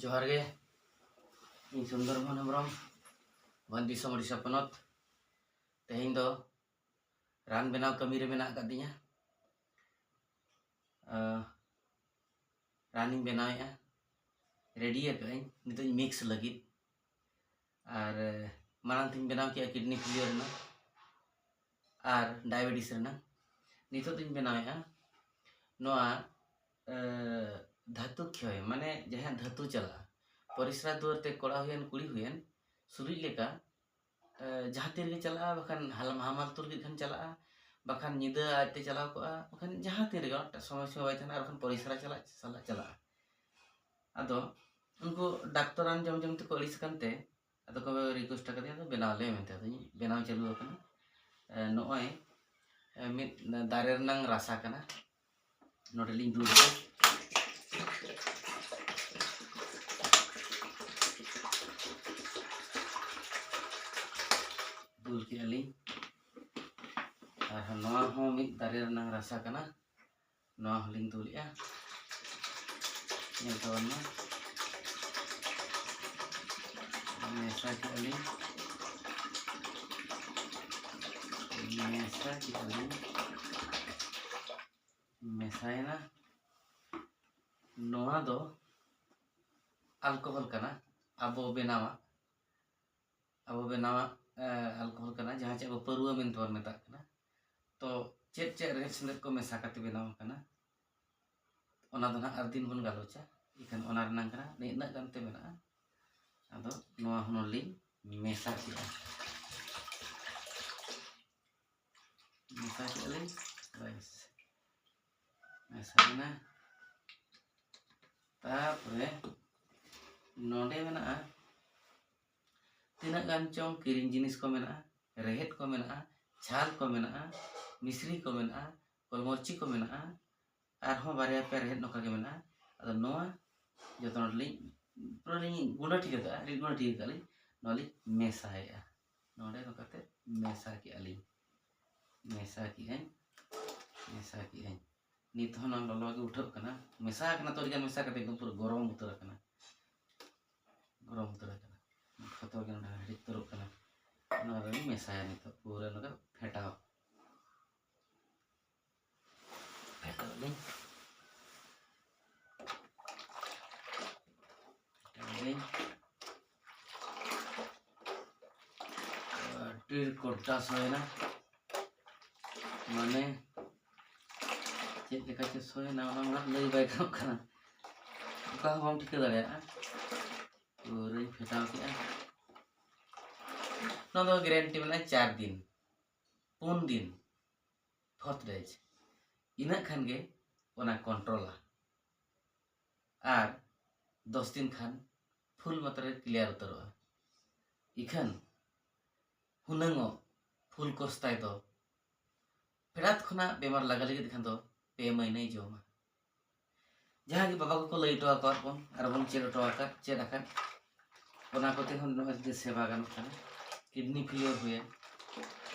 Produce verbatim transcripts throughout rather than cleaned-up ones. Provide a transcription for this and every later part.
ᱡᱚᱦᱟᱨ ᱜᱮ, ᱤᱧ ᱥᱩᱱᱫᱚᱨ ᱢᱳᱦᱚᱱ ᱦᱮᱢᱵᱨᱚᱢ, ᱵᱷᱚᱸᱡᱽ ᱫᱤᱥᱚᱢ, ᱳᱰᱤᱥᱟ ᱯᱚᱱᱚᱛ᱾ ᱛᱮᱦᱮᱧ ᱫᱚ ᱨᱟᱱ ᱵᱮᱱᱟᱣ ᱠᱟᱹᱢᱤ ᱨᱮ ᱢᱮᱱᱟᱜ ᱟᱠᱟᱫ ᱫᱤᱧᱟ᱾ ᱟᱸ, ᱨᱟᱱᱤᱧ ᱵᱮᱱᱟᱣᱮᱫᱼᱟ, ᱨᱮᱰᱤ ᱟᱠᱟᱫᱟᱹᱧ, ᱱᱤᱛᱚᱜ ᱤᱧ ᱢᱤᱠᱥ ᱞᱟᱹᱜᱤᱫ᱾ ᱟᱨ, ᱮ, ᱢᱟᱲᱟᱝ ᱛᱤᱧ ᱵᱮᱱᱟᱣ ᱠᱮᱜᱼᱟ ᱠᱤᱰᱱᱤ ᱯᱷᱮᱞᱤᱭᱟᱨ ᱨᱮᱱᱟᱜ ᱟᱨ ᱰᱟᱭᱟᱵᱮᱴᱤᱥ ᱨᱮᱱᱟᱜ᱾ ᱱᱤᱛᱚᱜ ᱫᱚᱧ ᱵᱮᱱᱟᱣᱮᱫᱼᱟ ᱱᱚᱣᱟ, ᱮ, ᱫᱷᱟᱹᱛᱩ ᱠᱷᱚᱭ, ᱢᱟᱱᱮ ᱡᱟᱦᱟᱸ ᱫᱷᱟᱹᱛᱩ ᱪᱟᱞᱟᱜᱼᱟ, ᱯᱚᱨᱤᱥᱨᱟ ᱫᱩᱣᱟᱹᱨ ᱛᱮ ᱠᱚᱲᱟ ᱦᱩᱭᱮᱱ, ᱠᱩᱲᱤ ᱦᱩᱭᱮᱱ, ᱥᱩᱨᱤᱡ ᱞᱮᱠᱟ, ᱮ, ᱡᱟᱦᱟᱸ ᱛᱤ ᱨᱮᱜᱮ ᱪᱟᱞᱟᱜᱼᱟ, ᱵᱟᱠᱷᱟᱱ ᱦᱟᱞ-, ᱦᱟᱢᱟᱞ ᱛᱩᱨ ᱠᱮᱫ ᱠᱷᱟᱱ ᱪᱟᱞᱟᱜᱼᱟ, ᱵᱟᱠᱷᱟᱱ ᱧᱤᱫᱟᱹ ᱟᱡᱛᱮ ᱪᱟᱞᱟᱣ ᱠᱚᱜᱼᱟ, ᱵᱟᱠᱷᱟᱱ ᱡᱟᱦᱟᱸ ᱛᱤ ᱨᱮᱜᱮ ᱚᱱᱟ ᱥᱚᱢᱚᱭ ᱥᱚᱢᱚᱭ ᱵᱟᱭ ᱛᱟᱦᱮᱱᱟ, ᱟᱨ ᱵᱟᱠᱷᱟᱱ ᱯᱚᱨᱤᱥᱨᱟ ᱪᱟᱞᱟᱜ, ᱥᱟᱞᱟᱜ ᱪᱟᱞᱟᱜᱼᱟ᱾ ᱟᱫᱚ ᱩᱱᱠᱩ ᱰᱟᱠᱛᱚᱨ ᱨᱟᱱ ᱡᱚᱢ ᱡᱚᱢ ᱛᱮᱠᱚ ᱟᱹᱲᱤᱥ ᱟᱠᱟᱱ ᱛᱮ, ᱟᱫᱚ ᱠᱚ ᱨᱤᱠᱩᱭᱮᱥᱴ ᱟᱠᱟᱫᱤᱧᱟ, "ᱟᱫᱚ ᱵᱮᱱᱟᱣ ᱞᱮ" ᱢᱮᱱᱛᱮ᱾ ᱟᱫᱚᱧ ᱵᱮᱱᱟᱣ ᱪᱟᱹᱞᱩ ᱟᱠᱟᱱᱟ᱾ ᱮ, ᱱᱚᱜᱼᱚᱭ, ᱮ, ᱢᱤᱫ ᱫᱟᱨᱮ ᱨᱮᱱᱟᱝ ᱨᱟᱥᱟ ᱠᱟᱱᱟ, ᱱᱚᱰᱮ ᱞᱤᱧ ᱫᱩᱞ ᱠᱮᱫᱟ᱾ ᱫᱩᱞ ᱠᱮᱜᱼᱟ ᱞᱤᱧ᱾ ᱟᱨ ᱱᱚᱣᱟ ᱦᱚᱸ ᱢᱤᱫ ᱫᱟᱨᱮ ᱨᱮᱱᱟᱝ ᱨᱟᱥᱟ ᱠᱟᱱᱟ, ᱱᱚᱣᱟ ᱦᱚᱸᱞᱤᱧ ᱫᱩᱞᱮᱜᱼᱟ᱾ ᱧᱮᱞ ᱛᱟᱵᱚᱱ ᱢᱟ, ᱢᱮᱥᱟ ᱠᱮᱜᱼᱟ ᱞᱤᱧ, ᱢᱮᱥᱟ ᱠᱮᱜᱼᱟ ᱞᱤᱧ, ᱢᱮᱥᱟᱭᱮᱱᱟ᱾ ᱱᱚᱣᱟ ᱫᱚ ᱟᱞᱠᱳᱦᱚᱞ ᱠᱟᱱᱟ, ᱟᱵᱚ ᱵᱮᱱᱟᱣᱟᱜ, ᱟᱵᱚ ᱵᱮᱱᱟᱣᱟᱜ, ᱮ, ᱟᱞᱠᱳᱦᱚᱞ ᱠᱟᱱᱟ, ᱡᱟᱦᱟᱸ ᱪᱮ ᱟᱵᱚ ᱯᱟᱹᱨᱣᱟᱹ ᱢᱮᱱᱛᱮ ᱵᱚᱱ ᱢᱮᱛᱟᱜ ᱠᱟᱱᱟ᱾ ᱛᱚ ᱪᱮᱫ ᱪᱮᱫ ᱨᱮᱦᱮᱫ ᱥᱮᱸᱫᱮᱫ ᱠᱚ ᱢᱮᱥᱟ ᱠᱟᱛᱮ ᱵᱮᱱᱟᱣ ᱟᱠᱟᱱᱟ, ᱚᱱᱟ ᱫᱚ ᱱᱟᱦᱟᱜ ᱟᱨ ᱫᱤᱱ ᱵᱚᱱ ᱜᱟᱞᱚᱪᱟ᱾ ᱤᱠᱷᱟᱹᱱ ᱚᱱᱟ ᱨᱮᱱᱟᱝ ᱠᱟᱱᱟ, ᱱᱤᱱᱟᱹᱜ ᱜᱟᱱ ᱛᱮ ᱢᱮᱱᱟᱜᱼᱟ᱾ ᱟᱫᱚ ᱱᱚᱣᱟ ᱦᱚᱸ ᱞᱤᱧ ᱢᱮᱥᱟ ᱠᱮᱜᱼᱟ, ᱢᱮᱥᱟ ᱠᱮᱜᱼᱟ ᱞᱤᱧ᱾ ᱵᱮᱥ, ᱢᱮᱥᱟᱭᱮᱱᱟ᱾ ᱛᱟᱨᱯᱚᱨᱮ ᱱᱚᱰᱮ ᱢᱮᱱᱟᱜᱼᱟ ᱛᱤᱱᱟᱹᱜ ᱜᱟᱱ ᱪᱚᱝ ᱠᱤᱨᱤᱧ ᱡᱤᱱᱤᱥ ᱠᱚ ᱢᱮᱱᱟᱜᱼᱟ, ᱨᱮᱦᱮᱫ ᱠᱚ ᱢᱮᱱᱟᱜᱼᱟ, ᱪᱷᱟᱞ ᱠᱚ ᱢᱮᱱᱟᱜᱼᱟ, ᱢᱤᱥᱨᱤ ᱠᱚ ᱢᱮᱱᱟᱜᱼᱟ, ᱠᱚᱞᱢᱚᱨᱪᱤ ᱠᱚ ᱢᱮᱱᱟᱜᱼᱟ, ᱟᱨᱦᱚᱸ ᱵᱟᱨᱭᱟ ᱯᱮᱭᱟ ᱨᱮᱦᱮᱫ ᱱᱚᱝᱠᱟ ᱜᱮ ᱢᱮᱱᱟᱜᱼᱟ᱾ ᱟᱫᱚ ᱱᱚᱣᱟ ᱡᱚᱛᱚ ᱱᱚᱰᱮ ᱞᱤᱧ ᱯᱩᱨᱟᱹ ᱞᱤᱧ ᱜᱩᱸᱰᱟᱹ ᱴᱷᱤᱠ ᱟᱠᱟᱫᱼᱟ, ᱨᱤᱫ ᱜᱩᱸᱰᱟᱹ ᱴᱷᱤᱠ ᱟᱠᱟᱫ ᱞᱤᱧ, ᱱᱚᱣᱟ ᱞᱤᱧ ᱢᱮᱥᱟᱭᱮᱫᱼᱟ᱾ ᱱᱚᱰᱮ ᱱᱚᱝᱠᱟᱛᱮ ᱢᱮᱥᱟ ᱠᱮᱜᱼᱟ ᱞᱤᱧ, ᱢᱮᱥᱟ ᱠᱮᱜᱼᱟᱹᱧ, ᱢᱮᱥᱟ ᱠᱮᱜᱼᱟᱹᱧ᱾ ᱱᱤᱛ ᱦᱚᱸ ᱱᱚᱣᱟ ᱞᱚᱞᱚ ᱜᱮ ᱩᱴᱷᱟᱹᱜ ᱠᱟᱱᱟ, ᱢᱮᱥᱟ ᱟᱠᱟᱱᱟ ᱛᱚ, ᱟᱹᱰᱤ ᱜᱟᱱ ᱢᱮᱥᱟ ᱠᱟᱛᱮ ᱮᱠᱫᱚᱢ ᱯᱩᱨᱟᱹ ᱜᱚᱨᱚᱢ ᱩᱛᱟᱹᱨ ᱟᱠᱟᱱᱟ᱾ ᱜᱚᱨᱚᱢ ᱩᱛᱟᱹᱨ ᱟᱠᱟᱱᱟ᱾ ᱠᱷᱚᱛᱚ ᱜᱮ ᱱᱚᱰᱮ ᱦᱮᱰᱮᱡ ᱩᱛᱟᱹᱨᱚᱜ ᱠᱟᱱᱟ᱾ ᱱᱚᱣᱟ ᱨᱮᱧ ᱢᱮᱥᱟᱭᱟ ᱱᱤᱛᱚᱜ ᱯᱩᱨᱟᱹ ᱱᱚᱝᱠᱟ ᱯᱷᱮᱴᱟᱣ᱾ ᱯᱷᱮᱴᱟᱣ ᱞᱤᱧ᱾ ᱯᱷᱮᱴᱟᱣ ᱞᱤᱧ᱾ ᱟᱹᱰᱤ ᱠᱚᱰᱟ ᱥᱚᱭᱮᱱᱟ᱾ ᱢᱟᱱᱮ ᱪᱮᱫ ᱞᱮᱠᱟ ᱪᱚ ᱥᱚᱭᱮᱱᱟ, ᱚᱱᱟ ᱢᱟ ᱞᱟᱹᱭ ᱵᱟᱭ ᱜᱟᱱᱚᱜ ᱠᱟᱱᱟ᱾ ᱚᱠᱟ ᱦᱚᱸ ᱵᱟᱢ ᱴᱷᱤᱠᱟᱹ ᱫᱟᱲᱮᱭᱟᱜᱼᱟ᱾ ᱯᱩᱨᱟᱹᱧ ᱯᱷᱮᱴᱟᱣ ᱠᱮᱜᱼᱟ᱾ ᱱᱚᱣᱟ ᱫᱚ guarantee ᱢᱮᱱᱟᱜᱼᱟ ᱪᱟᱨ ᱫᱤᱱ, ᱯᱩᱱ ᱫᱤᱱ, fourth days, ᱤᱱᱟᱹᱜ ᱠᱷᱟᱱ ᱜᱮ ᱚᱱᱟ ᱠᱚᱱᱴᱨᱳᱞᱟ᱾ ᱟᱨ ᱫᱚᱥ ᱫᱤᱱ ᱠᱷᱟᱱ ᱯᱷᱩᱞ ᱢᱟᱛᱨᱟ ᱨᱮ clear ᱩᱛᱟᱹᱨᱚᱜᱼᱟ᱾ ᱤᱠᱷᱟᱹᱱ ᱦᱩᱱᱟᱹᱝᱚᱜ ᱯᱷᱩᱞ ᱠᱳᱨᱥ ᱛᱟᱭ ᱫᱚ ᱯᱷᱮᱰᱟᱛ ᱠᱷᱚᱱᱟᱜ ᱵᱮᱢᱟᱨ ᱞᱟᱜᱟ ᱞᱟᱹᱜᱤᱫ ᱠᱷᱟᱱ ᱫᱚ ᱯᱮ ᱢᱟᱹᱦᱱᱟᱹᱭ ᱡᱚᱢᱟ᱾ ᱡᱟᱦᱟᱸ ᱜᱮ ᱵᱟᱵᱟ ᱠᱚᱠᱚ ᱞᱟᱹᱭ ᱦᱚᱴᱚ ᱟᱠᱟᱫ ᱵᱚᱱ ᱟᱨ ᱵᱚᱱ ᱪᱮᱫ ᱦᱚᱴᱚ ᱟᱠᱟᱫ, ᱪᱮᱫ ᱟᱠᱟᱫ, ᱚᱱᱟ ᱠᱚᱛᱮ ᱦᱚᱸ ᱱᱚᱜᱼᱚᱭ ᱡᱩᱫᱤ ᱥᱮᱵᱟ ᱜᱟᱱᱚᱜ ᱠᱟᱱᱟ᱾ ᱠᱤᱰᱱᱤ ᱯᱷᱮᱞᱤᱭᱳᱨ ᱦᱩᱭᱮᱱ,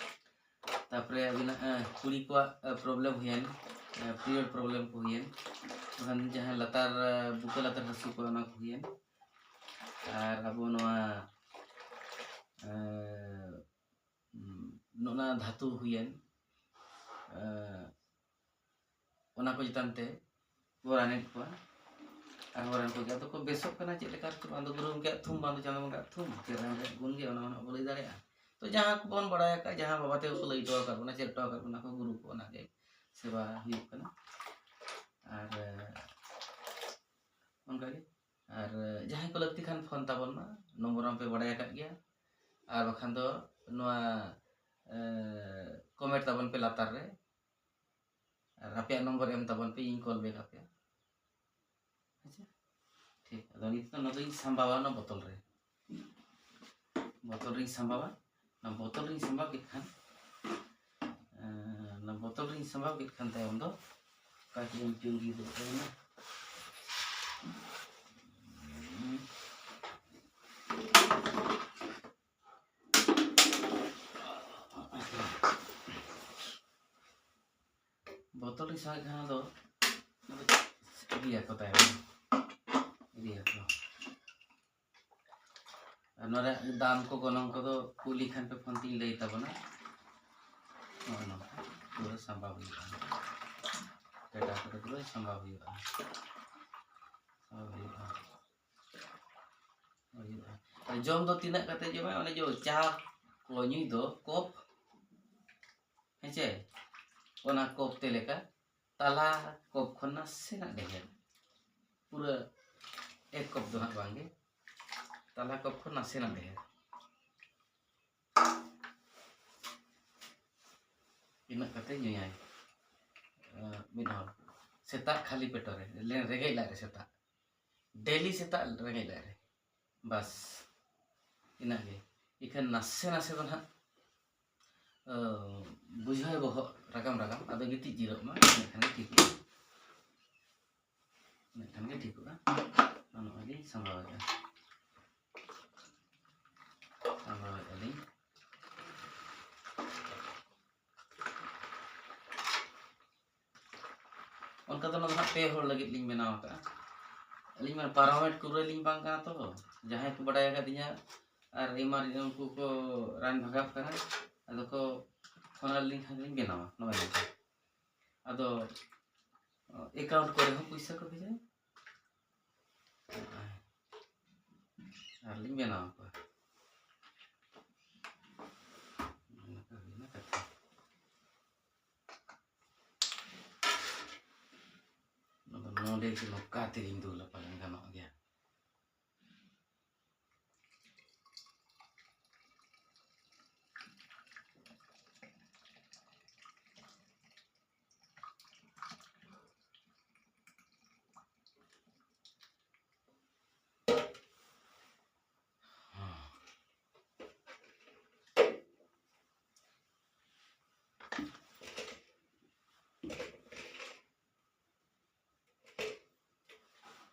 ᱛᱟᱨᱯᱚᱨᱮ ᱟᱹᱵᱤᱱᱟᱜ, ᱮᱸ, ᱠᱩᱲᱤ ᱠᱚᱣᱟᱜ, ᱮᱸ, ᱯᱨᱚᱵᱞᱮᱢ ᱦᱩᱭᱮᱱ, ᱮᱸ, ᱯᱤᱨᱤᱭᱚᱰ ᱯᱨᱚᱵᱞᱮᱢ ᱠᱚ ᱦᱩᱭᱮᱱ, ᱵᱟᱠᱷᱟᱱ ᱡᱟᱦᱟᱸ ᱞᱟᱛᱟᱨ, ᱮᱸ, ᱵᱩᱠᱟᱹ ᱞᱟᱛᱟᱨ ᱦᱟᱹᱥᱩ ᱠᱚ, ᱚᱱᱟ ᱠᱚ ᱦᱩᱭᱮᱱ, ᱟᱨ ᱟᱵᱚ ᱱᱚᱣᱟ, ᱮᱸ, ᱱᱚᱜᱼᱱᱟ ᱫᱷᱟᱹᱛᱩ ᱦᱩᱭᱮᱱ, ᱮᱸ, ᱚᱱᱟ ᱠᱚ ᱪᱮᱛᱟᱱ ᱛᱮ ᱵᱚ ᱨᱟᱱᱮᱫ ᱠᱚᱣᱟ᱾ ᱟᱨ ᱵᱚ ᱨᱟᱱ ᱠᱚᱜᱮ, ᱟᱫᱚ ᱠᱚ ᱵᱮᱥᱚᱜ ᱠᱟᱱᱟ ᱪᱮᱫ ᱞᱮᱠᱟ ᱨᱮᱪᱚ? ᱟᱫᱚ ᱜᱩᱨᱩ ᱜᱚᱢᱠᱮᱭᱟᱜ ᱛᱷᱩᱢ, ᱵᱟᱝ ᱫᱚ ᱪᱟᱸᱫᱚ ᱵᱚᱸᱜᱟᱭᱟᱜ ᱛᱷᱩᱢ, ᱪᱮᱫ ᱨᱟᱱ ᱨᱮᱭᱟᱜ ᱜᱩᱱ ᱜᱮ, ᱚᱱᱟ ᱦᱚᱸ ᱵᱚ ᱞᱟᱹᱭ ᱫᱟᱲᱮᱭᱟᱜᱼᱟ᱾ ᱛᱚ ᱡᱟᱦᱟᱸ ᱠᱚᱵᱚᱱ ᱵᱟᱲᱟᱭ ᱟᱠᱟᱫ, ᱡᱟᱦᱟᱸ ᱵᱟᱵᱟ ᱛᱟᱠᱚ ᱠᱚ ᱞᱟᱹᱭ ᱦᱚᱴᱚ ᱟᱠᱟᱫ ᱵᱚᱱᱟ, ᱪᱮᱫ ᱦᱚᱴᱚ ᱟᱠᱟᱫ ᱵᱚᱱᱟ ᱠᱚ ᱜᱩᱨᱩ ᱠᱚ, ᱚᱱᱟ ᱜᱮ ᱥᱮᱵᱟ ᱦᱩᱭᱩᱜ ᱠᱟᱱᱟ᱾ ᱟᱨ, ᱮ, ᱚᱱᱠᱟᱜᱮ, ᱟᱨ, ᱮ, ᱡᱟᱦᱟᱸᱭ ᱠᱚ ᱞᱟᱹᱠᱛᱤ ᱠᱷᱟᱱ ᱯᱷᱳᱱ ᱛᱟᱵᱚᱱ ᱢᱟ, ᱱᱚᱢᱵᱚᱨ ᱢᱟ ᱯᱮ ᱵᱟᱲᱟᱭ ᱟᱠᱟᱫ ᱜᱮᱭᱟ᱾ ᱟᱨ ᱵᱟᱠᱷᱟᱱ ᱫᱚ ᱱᱚᱣᱟ, ᱮ, ᱠᱚᱢᱮᱱᱴ ᱛᱟᱵᱚᱱ ᱯᱮ ᱞᱟᱛᱟᱨ ᱨᱮ, ᱟᱨ ᱟᱯᱮᱭᱟᱜ ᱱᱚᱢᱵᱚᱨ ᱮᱢ ᱛᱟᱵᱚᱱ ᱯᱮ, ᱤᱧ ᱠᱚᱞ ᱵᱮᱠ ᱟᱯᱮᱭᱟ᱾ ᱟᱪᱪᱷᱟ, ᱴᱷᱤᱠ᱾ ᱟᱫᱚ ᱱᱤᱛᱚᱜ ᱱᱚᱣᱟ ᱫᱚᱧ ᱥᱟᱢᱵᱟᱣᱟ ᱱᱚᱣᱟ ᱵᱚᱛᱚᱞ ᱨᱮ, ᱵᱚᱛᱚᱞ ᱨᱤᱧ ᱥᱟᱢᱵᱟᱣᱟ᱾ ᱚᱱᱟ ᱵᱚᱛᱚᱞ ᱨᱤᱧ ᱥᱟᱢᱵᱟᱣ ᱠᱮᱫ ᱠᱷᱟᱱ, ᱮᱸ, ᱚᱱᱟ ᱵᱚᱛᱚᱞ ᱨᱤᱧ ᱥᱟᱢᱵᱟᱣ ᱠᱮᱫ ᱠᱷᱟᱱ ᱛᱟᱭᱚᱢ ᱫᱚ ᱚᱠᱟ ᱠᱮᱫ ᱟᱹᱧ ᱪᱩᱝᱜᱤ ᱜᱚᱫ ᱠᱟᱭᱟ᱾ ᱵᱚᱛᱚᱞ ᱨᱤᱧ ᱥᱟᱢᱵᱟᱣ ᱠᱮᱫ ᱠᱷᱟᱱ ᱫᱚ ᱤᱫᱤᱭᱟᱠᱚ ᱛᱟᱭᱚᱢ, ᱤᱫᱤᱭᱟᱠᱚ᱾ ᱟᱨ ᱱᱚᱣᱟ ᱨᱮᱭᱟᱜ ᱫᱟᱢ ᱠᱚ, ᱜᱚᱱᱚᱝ ᱠᱚᱫᱚ ᱠᱩᱞᱤ ᱠᱷᱟᱱ ᱯᱮ, ᱯᱷᱳᱱ ᱛᱤᱧ ᱞᱟᱹᱭ ᱛᱟᱵᱚᱱᱟ᱾ ᱱᱚᱜᱼᱚ ᱱᱚᱝᱠᱟ ᱯᱩᱨᱟᱹ ᱥᱟᱢᱵᱟᱣ ᱦᱩᱭᱩᱜᱼᱟ, ᱯᱮᱴᱟ ᱠᱚᱨᱮ ᱯᱩᱨᱟᱹ ᱥᱟᱢᱵᱟᱣ ᱦᱩᱭᱩᱜᱼᱟ᱾ ᱥᱟᱢᱵᱟᱣ ᱦᱩᱭᱩᱜᱼᱟ᱾ ᱦᱩᱭᱩᱜᱼᱟ᱾ ᱟᱨ ᱡᱚᱢ ᱫᱚ ᱛᱤᱱᱟᱹᱜ ᱠᱟᱛᱮ ᱡᱚᱢᱟᱭ? ᱚᱱᱮ ᱡᱮ ᱪᱟ ᱠᱚ ᱧᱩᱭ ᱫᱚ, ᱠᱚᱯ, ᱦᱮᱸᱪᱮ, ᱚᱱᱟ ᱠᱚᱯ ᱛᱮ ᱞᱮᱠᱟ ᱛᱟᱞᱟ ᱠᱚᱯ ᱠᱷᱚᱱ ᱱᱟᱥᱮᱱᱟᱜ ᱰᱷᱮᱨ, ᱯᱩᱨᱟᱹ ᱮᱠ ᱠᱚᱯ ᱫᱚ ᱦᱟᱸᱜ ᱵᱟᱝᱜᱮ, ᱛᱟᱞᱟ ᱠᱚᱯ ᱠᱷᱚᱱ ᱱᱟᱥᱮᱱᱟᱜ ᱰᱷᱮᱨ, ᱤᱱᱟᱹᱜ ᱠᱟᱛᱮ ᱧᱩᱭᱟᱭ᱾ ᱟᱸ, ᱢᱤᱫ ᱦᱚᱲ ᱥᱮᱛᱟᱜ ᱠᱷᱟᱹᱞᱤ ᱯᱮᱴᱚ ᱨᱮ, ᱞᱮ-, ᱨᱮᱸᱜᱮᱡ ᱞᱟᱡ ᱨᱮ ᱥᱮᱛᱟᱜ, ᱰᱮᱞᱤ ᱥᱮᱛᱟᱜ ᱨᱮᱸᱜᱮᱡ ᱞᱟᱡ ᱨᱮ, ᱵᱟᱥ, ᱤᱱᱟᱹᱜ ᱜᱮ᱾ ᱤᱠᱷᱟᱹᱱ ᱱᱟᱥᱮ ᱱᱟᱥᱮ ᱫᱚ ᱱᱟᱦᱟᱜ, ᱟᱸ, ᱵᱩᱡᱷᱟᱹᱣ ᱵᱚᱦᱚᱜ ᱨᱟᱜᱟᱢ ᱨᱟᱜᱟᱢ, ᱟᱫᱚ ᱜᱤᱛᱤᱡ ᱡᱤᱨᱟᱹᱜ ᱢᱟ, ᱤᱱᱟᱹ ᱠᱷᱟᱱ ᱜᱮ ᱴᱷᱤᱠᱚᱜᱼᱟ᱾ ᱤᱱᱟᱹ ᱠᱷᱟᱱ ᱜᱮ ᱴᱷᱤᱠᱚᱜᱼᱟ᱾ ᱱᱚᱜᱼᱚᱭ ᱞᱤᱧ ᱥᱟᱢᱵᱟᱣᱮᱫᱼᱟ, ᱥᱟᱢᱵᱟᱣᱮᱫᱼᱟ ᱞᱤᱧ᱾ ᱚᱱᱠᱟ ᱫᱚ ᱱᱚᱣᱟ ᱫᱚ ᱦᱟᱸᱜ ᱯᱮ ᱦᱚᱲ ᱞᱟᱹᱜᱤᱫ ᱞᱤᱧ ᱵᱮᱱᱟᱣ ᱟᱠᱟᱫᱼᱟ᱾ ᱟᱹᱞᱤᱧ ᱢᱟ ᱯᱟᱨᱢᱟᱱᱮᱱᱴ ᱠᱩᱲᱟᱹᱭ ᱞᱤᱧ ᱵᱟᱝ ᱠᱟᱱᱟ ᱛᱚ, ᱡᱟᱦᱟᱸᱭ ᱠᱚ ᱵᱟᱰᱟᱭ ᱟᱠᱟᱫᱤᱧᱟ ᱟᱨ ᱮᱢᱟᱱ ᱩᱱᱠᱩ ᱠᱚ ᱨᱟᱱ ᱵᱷᱟᱜᱟᱣ ᱠᱟᱱᱟ, ᱟᱫᱚ ᱠᱚ ᱯᱷᱳᱱ ᱟᱹᱞᱤᱧ ᱠᱷᱟᱱ ᱞᱤᱧ ᱵᱮᱱᱟᱣᱟ ᱱᱚᱜᱼᱚᱭ ᱱᱚᱝᱠᱟ᱾ ᱟᱫᱚ ᱮᱠᱟᱣᱩᱱᱴ ᱠᱚᱨᱮ ᱦᱚᱸ ᱯᱚᱭᱥᱟ ᱠᱚ ᱵᱷᱮᱡᱟᱭᱟ ᱟᱨ ᱞᱤᱧ ᱵᱮᱱᱟᱣ ᱟᱠᱚᱣᱟ᱾ ᱚᱱᱟ ᱠᱚ ᱦᱩᱭᱱᱟ ᱠᱟᱛᱷᱟ᱾ ᱟᱫᱚ ᱱᱚᱰᱮ ᱜᱮ ᱱᱚᱝᱠᱟ ᱛᱮᱜᱤᱧ ᱫᱩᱞᱟ, ᱯᱟᱞᱮᱱ ᱜᱟᱱᱚᱜ ᱜᱮᱭᱟ᱾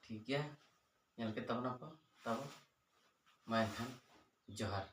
ᱴᱷᱤᱠ ᱜᱮᱭᱟ, ᱧᱮᱞ ᱠᱮᱫ ᱛᱟᱵᱚᱱᱟ ᱠᱚ ᱛᱟᱵᱚ᱾ ᱢᱟ ᱮᱱᱠᱷᱟᱱ ᱡᱚᱦᱟᱨ᱾